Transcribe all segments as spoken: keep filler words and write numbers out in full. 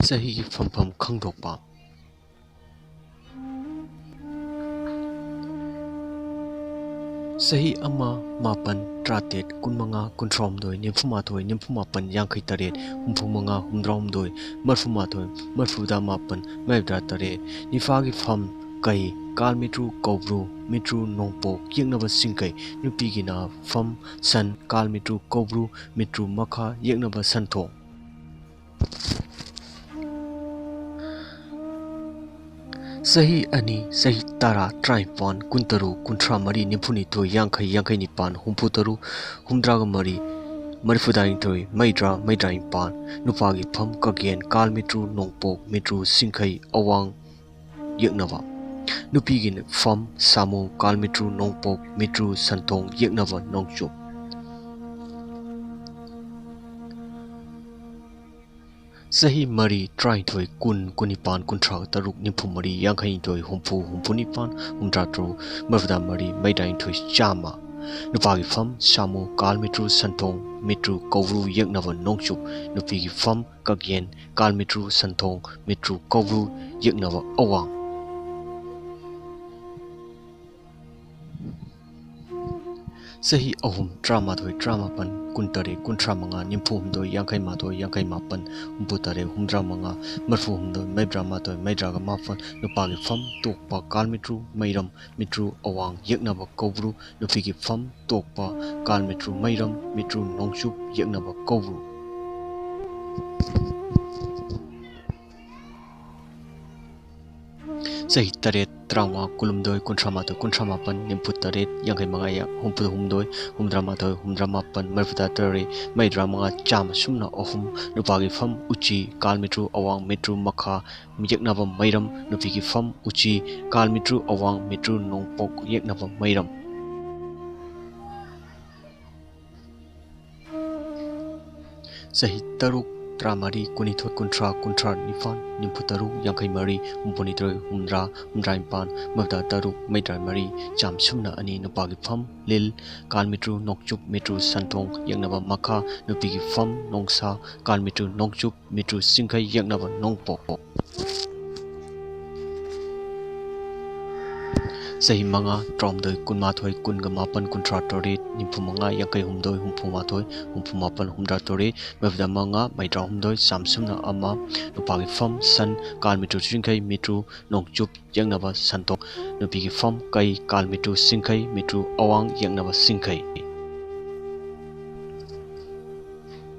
ꯆꯍꯤꯒꯤ ꯐꯝꯐꯝ ꯈꯪꯗꯣꯛꯄ꯫ ꯆꯍꯤ ꯑꯃ, ꯃꯥꯄꯟ, ꯇꯔꯥꯇꯔꯦꯠ, ꯀꯨꯟꯃꯉꯥ, ꯀꯨꯟꯊ꯭ꯔꯥꯍꯨꯝꯗꯣꯏ, ꯅꯤꯐꯨꯃꯥꯊꯣꯏ, ꯅꯤꯐꯨꯃꯥꯄꯟ, ꯌꯥꯡꯈꯩ ꯇꯔꯦꯠ, ꯍꯨꯝꯐꯨꯃꯉꯥ, ꯍꯨꯝꯗ꯭ꯔꯥꯍꯨꯝꯗꯣꯏ, ꯃꯔꯤꯐꯨꯃꯥꯊꯣꯏ, ꯃꯔꯤꯐꯨꯇꯔꯥꯃꯥꯄꯟ, ꯃꯔꯤꯐꯨꯇꯔꯥꯇꯔꯦꯠ꯫ ꯅꯤꯄꯥꯒꯤ ꯐꯝ ꯀꯩ, ꯀꯥꯜ ꯃꯤꯇ꯭ꯔꯨ ꯀꯧꯕ꯭ꯔꯨ, ꯃꯤꯇ꯭ꯔꯨ ꯅꯣꯡꯄꯣꯛ, ꯌꯦꯛꯅꯕ ꯆꯤꯡꯈꯩ꯫ ꯅꯨꯄꯤꯒꯤꯅ ꯐꯝ ꯁꯟ, ꯀꯥꯜ ꯃꯤꯇ꯭ꯔꯨ ꯀꯧꯕ꯭ꯔꯨ, ꯃꯤꯇ꯭ꯔꯨ ꯃꯈꯥ, ꯌꯦꯛꯅꯕ ꯁꯟꯊꯣꯡ꯫ ꯆꯍꯤ ꯑꯅꯤ, ꯆꯍꯤ ꯇꯔꯥ, ꯇꯔꯥꯅꯤꯄꯥꯟ, ꯀꯨꯟꯇꯔꯨꯛ, ꯀꯨꯟꯊ꯭ꯔꯥ ꯃꯔꯤ, ꯅꯤꯐꯨꯅꯤꯊꯣꯏ, ꯌꯥꯡꯈꯩ, ꯌꯥꯡꯈꯩ ꯅꯤꯄꯥꯟ, ꯍꯨꯝꯐꯨ ꯇꯔꯨꯛ, ꯍꯨꯝꯗ꯭ꯔꯥꯒ ꯃꯔꯤ, ꯃꯔꯤꯐꯨꯇꯔꯥꯅꯤꯊꯣꯏ, ꯃꯩꯗ꯭ꯔꯥ, ꯃꯩꯗ꯭ꯔꯥꯅꯤꯄꯥꯟ꯫ ꯅꯨꯄꯥꯒꯤ ꯐꯝ ꯀꯒꯦꯟ, ꯀꯥꯜ ꯃꯤꯇ꯭ꯔꯨ ꯅꯣꯡꯄꯣꯛ, ꯃꯤꯇ꯭ꯔꯨ ꯆꯤꯡꯈꯩ, ꯑꯋꯥꯡ ꯌꯦꯛꯅꯕ꯫ ꯅꯨꯄꯤꯒꯤ ꯐꯝ ꯁꯥꯃꯨ, ꯀꯥꯜ ꯃꯤꯇ꯭ꯔꯨ ꯅꯣꯡꯄꯣꯛ, ꯃꯤꯇ꯭ꯔꯨ ꯁꯟꯊꯣꯡ, ꯌꯦꯛꯅꯕ ꯅꯣꯡꯆꯨꯞ꯫ ꯆꯍꯤ ꯃꯔꯤ, ꯇꯔꯥꯅꯤꯊꯣꯏ, ꯀꯨꯟ, ꯀꯨꯟꯅꯤꯄꯥꯟ, ꯀꯨꯟꯊ꯭ꯔꯥ ꯇꯔꯨꯛ, ꯅꯤꯐꯨ ꯃꯔꯤ, ꯌꯥꯡꯈꯩꯅꯤꯊꯣꯏ, ꯍꯨꯝꯐꯨ, ꯍꯨꯝꯐꯨ ꯅꯤꯄꯥꯟ, ꯍꯨꯝꯗ꯭ꯔꯥ ꯇꯔꯨꯛ, ꯃꯔꯤꯐꯨꯇꯔꯥ ꯃꯔꯤ, ꯃꯔꯤꯐꯨꯇꯔꯥꯅꯤꯊꯣꯏ, ꯆꯥꯝꯃ꯫ ꯅꯨꯄꯥꯒꯤ ꯐꯝ ꯁꯥꯃꯨ, ꯀꯥꯜ ꯃꯤꯇ꯭ꯔꯨ ꯁꯟꯊꯣꯡ, ꯃꯤꯇ꯭ꯔꯨ ꯀꯧꯕ꯭ꯔꯨ, ꯌꯦꯛꯅꯕ ꯅꯣꯡꯆꯨꯞ꯫ ꯅꯨꯄꯤꯒꯤ ꯐꯝ ꯀꯒꯦꯟ, ꯀꯥꯜ ꯃꯤꯇ꯭ꯔꯨ ꯁꯟꯊꯣꯡ, ꯃꯤꯇ꯭ꯔꯨ ꯀꯧꯕ꯭ꯔꯨ, ꯌꯦꯛꯅꯕ ꯑꯋꯥꯡ꯫ ꯆꯍꯤ ꯑꯍꯨꯝ, ꯇꯔꯥꯃꯥꯊꯣꯏ, ꯇꯔꯥꯃꯥꯄꯟ, ꯀꯨꯟꯇꯔꯦꯠ, ꯀꯨꯟꯊ꯭ꯔꯥꯃꯉꯥ, ꯅꯤꯐꯨꯍꯨꯝꯗꯣꯏ, ꯌꯥꯡꯈꯩꯃꯥꯊꯣꯏ, ꯌꯥꯡꯈꯩꯃꯥꯄꯟ, ꯍꯨꯝꯐꯨꯇꯔꯦꯠ, ꯍꯨꯝꯗ꯭ꯔꯥꯃꯉꯥ, ꯃꯔꯤꯐꯨꯍꯨꯝꯗꯣꯏ, ꯃꯔꯤꯐꯨꯇꯔꯥꯃꯥꯊꯣꯏ, ꯃꯔꯤꯐꯨꯇꯔꯥꯃꯥꯄꯟ꯫ ꯅꯨꯄꯥꯒꯤ ꯐꯝ ꯇꯣꯛꯄ, ꯀꯥꯜ ꯃꯤꯇ꯭ꯔꯨ ꯃꯩꯔꯝ, ꯃꯤꯇ꯭ꯔꯨ ꯑꯋꯥꯡ, ꯌꯦꯛꯅꯕ ꯀꯧꯕ꯭ꯔꯨ꯫ ꯅꯨꯄꯤꯒꯤ ꯐꯝ ꯇꯣꯛꯄ, ꯀꯥꯜ ꯃꯤꯇ꯭ꯔꯨ ꯃꯩꯔꯝ, ꯃꯤꯇ꯭ꯔꯨ ꯅꯣꯡꯆꯨꯞ, ꯌꯦꯛꯅꯕ ꯀꯧꯕ꯭ꯔꯨ꯫ ꯆꯍꯤ ꯇꯔꯦꯠ, ꯇꯔꯥꯃꯉꯥ, ꯀꯨꯟꯍꯨꯝꯗꯣꯏ, ꯀꯨꯟꯊ꯭ꯔꯥꯃꯥꯊꯣꯏ, ꯀꯨꯟꯊ꯭ꯔꯥꯃꯥꯄꯟ, ꯅꯤꯐꯨꯇꯔꯦꯠ, ꯌꯥꯡꯈꯩꯃꯉꯥ, ꯌꯥ-, ꯍꯨꯝꯐꯨꯍꯨꯝꯗꯣꯏ, ꯍꯨꯝꯗ꯭ꯔꯥꯃꯥꯊꯣꯏ, ꯍꯨꯝꯗ꯭ꯔꯥꯃꯥꯄꯟ, ꯃꯔꯤꯐꯨꯇꯔꯥꯇꯔꯦꯠ, ꯃꯔꯤꯐꯨꯇꯔꯥꯃꯉꯥ, ꯆꯥꯝꯃ, ꯁꯨꯞꯅ ꯑꯍꯨꯝ꯫ ꯅꯨꯄꯥꯒꯤ ꯐꯝ ꯎꯆꯤ, ꯀꯥꯜ ꯃꯤꯇ꯭ꯔꯨ ꯑꯋꯥꯡ, ꯃꯤꯇ꯭ꯔꯨ ꯃꯈꯥ, ꯌꯦꯛꯅꯕ ꯃꯩꯔꯝ꯫ ꯅꯨꯄꯤꯒꯤ ꯐꯝ ꯎꯆꯤ, ꯀꯥꯜ ꯃꯤꯇ꯭ꯔꯨ ꯑꯋꯥꯡ, ꯃꯤꯇ꯭ꯔꯨ ꯅꯣꯡꯄꯣꯛ, ꯌꯦꯛꯅꯕ ꯃꯩꯔꯝ꯫ ꯆꯍꯤ ꯇꯔꯨꯛ, ꯇꯔꯥꯃꯔꯤ, ꯀꯨꯟꯅꯤꯊꯣꯏ, ꯀꯨꯟꯊ꯭ꯔꯥ, ꯀꯨꯟꯊ꯭ꯔꯥ ꯅꯤꯄꯥꯟ, ꯅꯤꯐꯨ ꯇꯔꯨꯛ, ꯌꯥꯡꯈꯩ ꯃꯔꯤ, ꯍꯨꯝꯐꯨ ꯅꯤꯊꯣꯏ, ꯍꯨꯝꯗ꯭ꯔꯥ, ꯍꯨꯝꯗ꯭ꯔꯥ ꯅꯤꯄꯥꯟ, ꯃꯧꯗ꯭ꯔꯥ ꯇꯔꯨꯛ, ꯃꯧꯗ꯭ꯔꯥ ꯃꯔꯤ, ꯆꯥꯝ ꯁꯨꯞꯅ ꯑꯅꯤ꯫ ꯅꯨꯄꯥꯒꯤ ꯐꯝ ꯂꯤꯜ, ꯀꯥꯜ ꯃꯤꯇ꯭ꯔꯨ ꯅꯣꯡꯆꯨꯞ ꯃꯤꯇ꯭ꯔꯨ ꯁꯟꯊꯣꯡ ꯌꯦꯛꯅꯕ ꯃꯈꯥ꯫ ꯅꯨꯄꯤꯒꯤ ꯐꯝ ꯅꯣꯡꯁꯥ, ꯀꯥꯜ ꯃꯤꯇ꯭ꯔꯨ ꯅꯣꯡꯆꯨꯞ ꯃꯤꯇ꯭ꯔꯨ ꯆꯤꯡꯈꯩ ꯌꯦꯛꯅꯕ ꯅꯣꯡꯄꯣꯛ꯫ ꯆꯍꯤ ꯃꯉꯥ, ꯇꯔꯥꯍꯨꯝꯗꯣꯏ, ꯀꯨꯟꯃꯥꯊꯣꯏ, ꯀꯨꯟꯒ ꯃꯥꯄꯟ, ꯀꯨꯟꯊ꯭ꯔꯥ ꯇꯔꯦꯠ, ꯅꯤꯐꯨ ꯃꯉꯥ, ꯌꯥꯡꯈꯩ ꯍꯨꯝꯗꯣꯏ, ꯍꯨꯝꯐꯨ ꯃꯥꯊꯣꯏ, ꯍꯨꯝꯐꯨ ꯃꯥꯄꯟ, ꯍꯨꯝꯗ꯭ꯔꯥ ꯇꯔꯦꯠ, ꯃꯧꯗ꯭ꯔꯥ ꯃꯉꯥ, ꯃꯧꯗ꯭ꯔꯥ ꯍꯨꯝꯗꯣꯏ, ꯆꯥꯝ ꯁꯨꯞꯅ ꯑꯃ꯫ ꯅꯨꯄꯥꯒꯤ ꯐꯝ ꯁꯟ, ꯀꯥꯜ ꯃꯤꯇ꯭ꯔꯨ ꯆꯤꯡꯈꯩ ꯃꯤꯇ꯭ꯔꯨ ꯅꯣꯡꯆꯨꯞ ꯌꯦꯛꯅꯕ ꯁꯟꯊꯣꯛ꯫ ꯅꯨꯄꯤꯒꯤ ꯐꯝ ꯀꯩ, ꯀꯥꯜ ꯃꯤꯇ꯭ꯔꯨ ꯆꯤꯡꯈꯩ ꯃꯤꯇ꯭ꯔꯨ ꯑꯋꯥꯡ ꯌꯦꯛꯅꯕ ꯆꯤꯡꯈꯩ꯫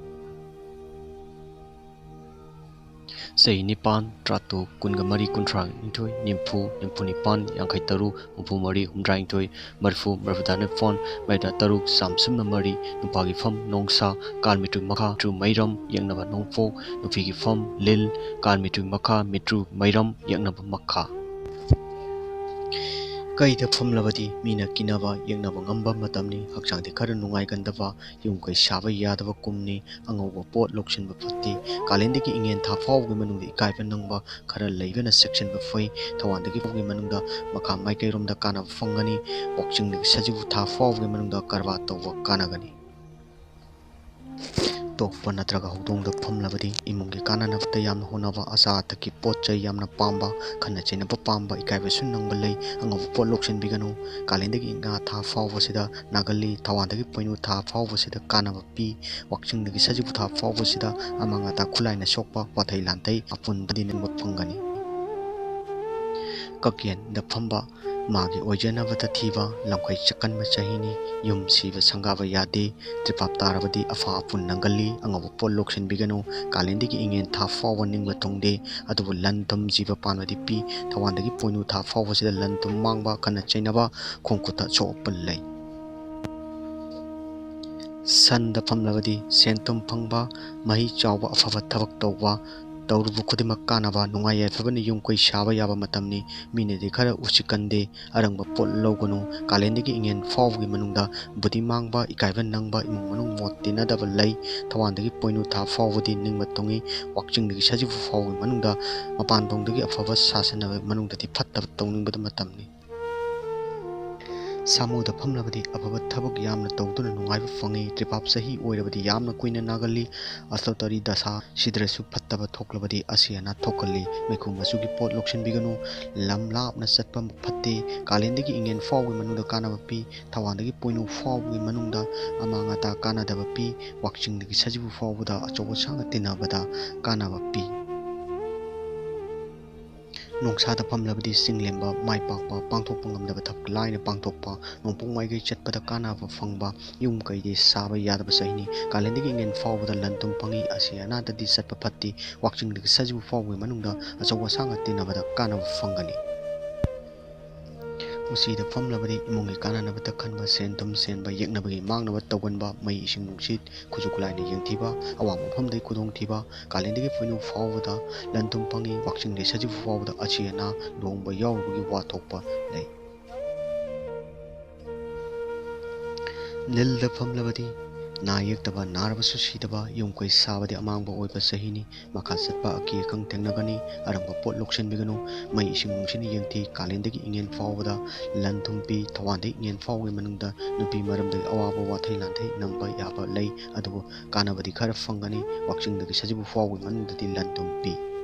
ꯆꯍꯤ ꯅꯤꯄꯥꯟ, ꯇꯔꯥꯇꯔꯨꯛ, ꯀꯨꯟꯒ ꯃꯔꯤ, ꯀꯨꯟꯊ꯭ꯔꯥ ꯅꯤꯊꯣꯏ, ꯅꯤꯐꯨ, ꯅꯤꯐꯨ ꯅꯤꯄꯥꯟ, ꯌꯥꯡꯈꯩ ꯇꯔꯨꯛ, ꯍꯨꯝꯐꯨ ꯃꯔꯤ, ꯍꯨꯝꯗ꯭ꯔꯥ ꯅꯤꯊꯣꯏ, ꯃꯔꯤꯐꯨ, ꯃꯔꯤꯐꯨ ꯇꯔꯥ ꯅꯤꯄꯥꯟ, ꯃꯔꯤꯐꯨ ꯇꯔꯨꯛ, ꯆꯥꯝ ꯁꯨꯞꯅ ꯃꯔꯤ꯫ ꯅꯨꯄꯥꯒꯤ ꯐꯝ ꯅꯣꯡꯁꯥ, ꯀꯥꯜ ꯃꯤꯇ꯭ꯔꯨ ꯃꯈꯥ ꯃꯤꯇ꯭ꯔꯨ ꯃꯩꯔꯝ ꯌꯦꯛꯅꯕ ꯅꯣꯡꯄꯣꯛ꯫ ꯅꯨꯄꯤꯒꯤ ꯐꯝ ꯂꯤꯜ, ꯀꯥꯜ ꯃꯤꯇ꯭ꯔꯨ ꯃꯈꯥ ꯃꯤꯇ꯭ꯔꯨ ꯃꯩꯔꯝ ꯌꯦꯛꯅꯕ ꯃꯈꯥ꯫ ꯀꯩꯗ ꯐꯝꯂꯕꯗꯤ ꯃꯤꯅ ꯀꯤꯅꯕ ꯌꯦꯛꯅꯕ ꯉꯝꯕ ꯃꯇꯝꯅꯤ꯫ ꯍꯛꯆꯥꯡꯗꯤ ꯈꯔ ꯅꯨꯡꯉꯥꯏꯒꯟꯗꯕ, ꯌꯨꯝ ꯀꯩ ꯁꯥꯕ ꯌꯥꯗꯕ ꯀꯨꯝꯅꯤ꯫ ꯑꯉꯧꯕ ꯄꯣꯠ ꯂꯧꯁꯤꯟꯕ ꯐꯠꯇꯦ꯫ ꯀꯥꯂꯦꯟꯗꯒꯤ ꯏꯉꯦꯟ ꯊꯥ ꯐꯥꯎꯕꯒꯤ ꯃꯅꯨꯡꯗ ꯏꯀꯥꯏꯕ ꯅꯪꯕ, ꯈꯔ ꯂꯩꯕꯅ ꯆꯦꯛꯁꯤꯟꯕ ꯐꯩ꯫ ꯊꯧꯋꯥꯟꯗꯒꯤ ꯐꯥꯎꯕꯒꯤ ꯃꯅꯨꯡꯗ ꯃꯈꯥ ꯃꯥꯏꯀꯩꯔꯣꯝꯗ ꯀꯥꯟꯅꯕ ꯐꯪꯒꯅꯤ꯫ ꯋꯥꯛꯆꯤꯡꯗꯒꯤ ꯁꯖꯤꯕꯨ ꯊꯥ ꯐꯥꯎꯕꯒꯤ ꯃꯅꯨꯡꯗ ꯀꯔꯕꯥꯔ ꯇꯧꯕ ꯀꯥꯟꯅꯒꯅꯤ꯫ ꯇꯣꯛꯄ ꯅꯠꯇ꯭ꯔꯒ ꯍꯧꯗꯣꯡꯗ ꯐꯝꯂꯕꯗꯤ ꯏꯃꯨꯡꯒꯤ ꯀꯥꯟꯅꯅꯕꯗ ꯌꯥꯝꯅ ꯍꯣꯠꯅꯕ, ꯑꯆꯥ ꯑꯊꯛꯀꯤ ꯄꯣꯠ ꯆꯩ ꯌꯥꯝꯅ ꯄꯥꯝꯕ, ꯈꯠꯅ ꯆꯩꯅꯕ ꯄꯥꯝꯕ, ꯏꯀꯥꯏꯕꯁꯨ ꯅꯪꯕ ꯂꯩ꯫ ꯑꯉꯧꯕ ꯄꯣꯠ ꯂꯧꯁꯤꯟꯕꯤꯒꯅꯨ꯫ ꯀꯥꯂꯦꯟꯗꯒꯤ ꯉꯥ ꯊꯥ ꯐꯥꯎꯕꯁꯤꯗ ꯅꯥꯒꯜꯂꯤ꯫ ꯊꯧꯋꯥꯟꯗꯒꯤ ꯄꯣꯏꯅꯨ ꯊꯥ ꯐꯥꯎꯕꯁꯤꯗ ꯀꯥꯟꯅꯕ ꯄꯤ꯫ ꯋꯥꯛꯆꯤꯡꯗꯒꯤ ꯁꯖꯤꯕꯨ ꯊꯥ ꯐꯥꯎꯕꯁꯤꯗ ꯑꯃꯥꯡ ꯑꯇꯥ ꯈꯨꯠꯂꯥꯏꯅ ꯁꯣꯛꯄ, ꯋꯥꯊꯩ ꯂꯥꯟꯊꯩ, ꯑꯄꯨꯟꯕꯗꯤ ꯅꯤꯡꯕ ꯐꯪꯒꯅꯤ꯫ ꯀꯛꯀꯦꯟꯗ ꯐꯝꯕ ꯃꯥꯒꯤ ꯑꯣꯏꯖꯅꯕꯗ ꯊꯤꯕ, ꯂꯝꯈꯩ ꯆꯀꯟꯕ ꯆꯍꯤꯅꯤ꯫ ꯌꯨꯝ ꯁꯤꯕ ꯁꯪꯒꯥꯕ ꯌꯥꯗꯦ꯫ ꯇ꯭ꯔꯤꯄꯥꯞ ꯇꯥꯔꯕꯗꯤ ꯑꯐ ꯑꯄꯨꯟ ꯅꯪꯒꯜꯂꯤ꯫ ꯑꯉꯧꯕ ꯄꯣꯠ ꯂꯧꯁꯤꯟꯕꯤꯒꯅꯨ꯫ ꯀꯥꯂꯦꯟꯗꯒꯤ ꯏꯉꯦꯟ ꯊꯥ ꯐꯥꯎꯕ ꯅꯤꯡꯕ ꯊꯨꯡꯗꯦ꯫ ꯑꯗꯨꯕꯨ ꯂꯟ ꯊꯨꯝ ꯖꯤꯕ ꯄꯥꯟꯕꯗꯤ ꯄꯤ꯫ ꯊꯧꯋꯥꯟꯗꯒꯤ ꯄꯣꯏꯅꯨ ꯊꯥ ꯐꯥꯎꯕꯁꯤꯗ ꯂꯟ ꯊꯨꯝ ꯃꯥꯡꯕ, ꯈꯠꯅ ꯆꯩꯅꯕ, ꯈꯣꯡ ꯈꯨꯠꯇ ꯑꯁꯣꯛ ꯑꯄꯟ ꯂꯩ꯫ ꯁꯟꯗ ꯐꯝꯂꯕꯗꯤ ꯁꯦꯟ ꯊꯨꯝ ꯐꯪꯕ, ꯃꯍꯩ ꯆꯥꯎꯕ, ꯑꯐꯕ ꯊꯕꯛ ꯇꯧꯕ, ꯇꯧꯔꯨꯕ ꯈꯨꯗꯤꯡꯃꯛ ꯀꯥꯟꯅꯕ, ꯅꯨꯡꯉꯥꯏ ꯌꯥꯏꯐꯕꯅ ꯌꯨꯝ ꯀꯩ ꯁꯥꯕ ꯌꯥꯕ ꯃꯇꯝꯅꯤ꯫ ꯃꯤꯅꯗꯤ ꯈꯔ ꯎꯁꯤꯠꯀꯟꯗꯦ, ꯑꯔꯪꯕ ꯄꯣꯠ ꯂꯧꯒꯅꯨ꯫ ꯀꯥꯂꯦꯟꯗꯒꯤ ꯏꯉꯦꯟ ꯐꯥꯎꯕꯒꯤ ꯃꯅꯨꯡꯗ ꯕꯨꯗꯤ ꯃꯥꯡꯕ, ꯏꯀꯥꯏꯕ ꯅꯪꯕ, ꯏꯃꯨꯡ ꯃꯅꯨꯡ ꯃꯣꯠ ꯇꯤꯟꯅꯗꯕ ꯂꯩ꯫ ꯊꯧꯋꯥꯟꯗꯒꯤ ꯄꯣꯏꯅꯨ ꯊꯥ ꯐꯥꯎꯕꯗꯤ ꯅꯤꯡꯕ ꯊꯨꯡꯏ꯫ ꯋꯥꯛꯆꯤꯡꯗꯒꯤ ꯁꯖꯤꯕꯨ ꯐꯥꯎꯕꯒꯤ ꯃꯅꯨꯡꯗ ꯃꯄꯥꯟ ꯊꯣꯡꯗꯒꯤ ꯑꯐꯕ ꯁꯥꯁꯟꯅꯕ, ꯃꯅꯨꯡꯗꯗꯤ ꯐꯠꯇꯕ ꯇꯧꯅꯤꯡꯕꯗ ꯃꯇꯝꯅꯤ꯫ ꯁꯥꯃꯨꯗ ꯐꯝꯂꯕꯗꯤ ꯑꯐꯕ ꯊꯕꯛ ꯌꯥꯝꯅ ꯇꯧꯗꯨꯅ ꯅꯨꯡꯉꯥꯏꯕ ꯐꯪꯏ꯫ ꯇ꯭ꯔꯤꯄꯥꯞ ꯆꯍꯤ ꯑꯣꯏꯔꯕꯗꯤ ꯌꯥꯝꯅ ꯀꯨꯏꯅ ꯅꯥꯒꯜꯂꯤ꯫ ꯑꯁꯇꯣꯇꯔꯤ ꯗꯁꯥ ꯁꯤꯗ꯭ꯔꯁꯨ ꯐꯠꯇꯕ ꯊꯣꯛꯂꯕꯗꯤ ꯑꯁꯤ ꯑꯅꯥ ꯊꯣꯛꯍꯜꯂꯤ꯫ ꯃꯩꯈꯨ ꯃꯆꯨꯒꯤ ꯄꯣꯠ ꯂꯧꯁꯤꯟꯕꯤꯒꯅꯨ꯫ ꯂꯝ ꯂꯥꯞꯅ ꯆꯠꯄ ꯐꯠꯇꯦ꯫ ꯀꯥꯂꯦꯟꯗꯒꯤ ꯏꯉꯦꯟ ꯐꯥꯎꯕꯒꯤ ꯃꯅꯨꯡꯗ ꯀꯥꯟꯅꯕ ꯄꯤ꯫ ꯊꯧꯋꯥꯟꯗꯒꯤ ꯄꯣꯏꯅꯨ ꯐꯥꯎꯕꯒꯤ ꯃꯅꯨꯡꯗ ꯑꯃꯥꯡ ꯑꯇꯥ ꯀꯥꯟꯅꯗꯕ ꯄꯤ꯫ ꯋꯥꯛꯆꯤꯡꯗꯒꯤ ꯁꯖꯤꯕꯨ ꯐꯥꯎꯕꯗ ꯑꯆꯧ ꯑꯁꯥꯡꯒ ꯇꯤꯟꯅꯕꯗ ꯀꯥꯟꯅꯕ ꯄꯤ꯫ ꯅꯣꯡꯁꯥꯗ ꯐꯝꯂꯕꯗꯤ ꯆꯤꯡꯂꯦꯝꯕ, ꯃꯥꯏ ꯄꯥꯛꯄ, ꯄꯥꯡꯊꯣꯛꯄ ꯉꯝꯗꯕ ꯊꯕꯛ ꯂꯥꯏꯅ ꯄꯥꯡꯊꯣꯛꯄ, ꯅꯣꯡꯄꯣꯛ ꯃꯥꯏꯀꯩ ꯆꯠꯄꯗ ꯀꯥꯟꯅꯕ ꯐꯪꯕ, ꯌꯨꯝ ꯀꯩꯗꯤ ꯁꯥꯕ ꯌꯥꯗꯕ ꯆꯍꯤꯅꯤ꯫ ꯀꯥꯂꯦꯟꯗꯒꯤ ꯏꯉꯦꯟ ꯐꯥꯎꯕꯗ ꯂꯟ ꯊꯨꯝ ꯐꯪꯏ꯫ ꯑꯁꯤ ꯑꯅꯥꯗꯗꯤ ꯆꯠꯄ ꯐꯠꯇꯦ꯫ ꯋꯥꯛꯆꯤꯡꯗꯒꯤ ꯁꯖꯤꯕꯨ ꯐꯥꯎꯕꯒꯤ ꯃꯅꯨꯡꯗ ꯑꯆꯧ ꯑꯁꯥꯡꯒ ꯇꯤꯟꯅꯕꯗ ꯀꯥꯟꯅꯕ ꯐꯪꯒꯅꯤ꯫ ꯎꯆꯤꯗ ꯐꯝꯂꯕꯗꯤ ꯏꯃꯨꯡꯒꯤ ꯀꯥꯟꯅꯅꯕꯇ ꯈꯟꯕ, ꯁꯦꯟ ꯊꯨꯝ ꯁꯦꯟꯕ, ꯌꯦꯛꯅꯕꯒꯤ ꯃꯥꯡꯅꯕ ꯇꯧꯒꯟꯕ, ꯃꯩ ꯏꯁꯤꯡ ꯅꯨꯡꯁꯤꯠ, ꯈꯨꯠꯁꯨ ꯈꯨꯠꯂꯥꯏꯅ ꯌꯦꯡꯊꯤꯕ, ꯑꯋꯥꯡ ꯃꯐꯝꯗꯒꯤ ꯈꯨꯗꯣꯡꯊꯤꯕ, ꯀꯥꯂꯦꯟꯗꯒꯤ ꯄꯣꯏꯅꯨ ꯐꯥꯎꯕꯗ ꯂꯟ ꯊꯨꯝ ꯐꯪꯏ꯫ ꯋꯥꯛꯆꯤꯡꯗꯒꯤ ꯁꯖꯤꯕꯨ ꯐꯥꯎꯕꯗ ꯑꯁꯤ ꯑꯅꯥ, ꯂꯨꯍꯣꯡꯕ ꯌꯥꯎꯔꯨꯕꯒꯤ ꯋꯥ ꯊꯣꯛꯄ ꯂꯩ꯫ ꯅꯤꯜꯗ ꯐꯝꯂꯕꯗꯤ ꯅꯥ ꯌꯦꯛꯇꯕ, ꯅꯥꯔꯕꯁꯨ ꯁꯤꯗꯕ, ꯌꯨꯝ ꯀꯩ ꯁꯥꯕꯗꯤ ꯑꯃꯥꯡꯕ ꯑꯣꯏꯕ ꯆꯍꯤꯅꯤ꯫ ꯃꯈꯥ ꯆꯠꯄ ꯑꯀꯤ ꯑꯈꯪ ꯊꯦꯡꯅꯒꯅꯤ꯫ ꯑꯔꯪꯕ ꯄꯣꯠ ꯂꯧꯁꯤꯟꯕꯤꯒꯅꯨ꯫ ꯃꯩ ꯏꯁꯤꯡ ꯅꯨꯡꯁꯤꯠꯅ ꯌꯦꯡꯊꯤ꯫ ꯀꯥꯂꯦꯟꯗꯒꯤ ꯏꯉꯦꯟ ꯐꯥꯎꯕꯗ ꯂꯟ ꯊꯨꯝ ꯄꯤ꯫ ꯊꯧꯋꯥꯟꯗꯒꯤ ꯏꯉꯦꯟ ꯐꯥꯎꯕꯒꯤ ꯃꯅꯨꯡꯗ ꯅꯨꯄꯤ ꯃꯔꯝꯗꯒꯤ ꯑꯋꯥꯕ ꯋꯥꯊꯩ ꯂꯥꯟꯊꯩ ꯅꯪꯕ ꯌꯥꯕ ꯂꯩ, ꯑꯗꯨꯕꯨ ꯀꯥꯟꯅꯕꯗꯤ ꯈꯔ ꯐꯪꯒꯅꯤ꯫ ꯋꯥꯛꯆꯤꯡꯗꯒꯤ ꯁꯖꯤꯕꯨ ꯐꯥꯎꯕꯒꯤ ꯃꯅꯨꯡꯗꯗꯤ ꯂꯟ ꯊꯨꯝ ꯄꯤ꯫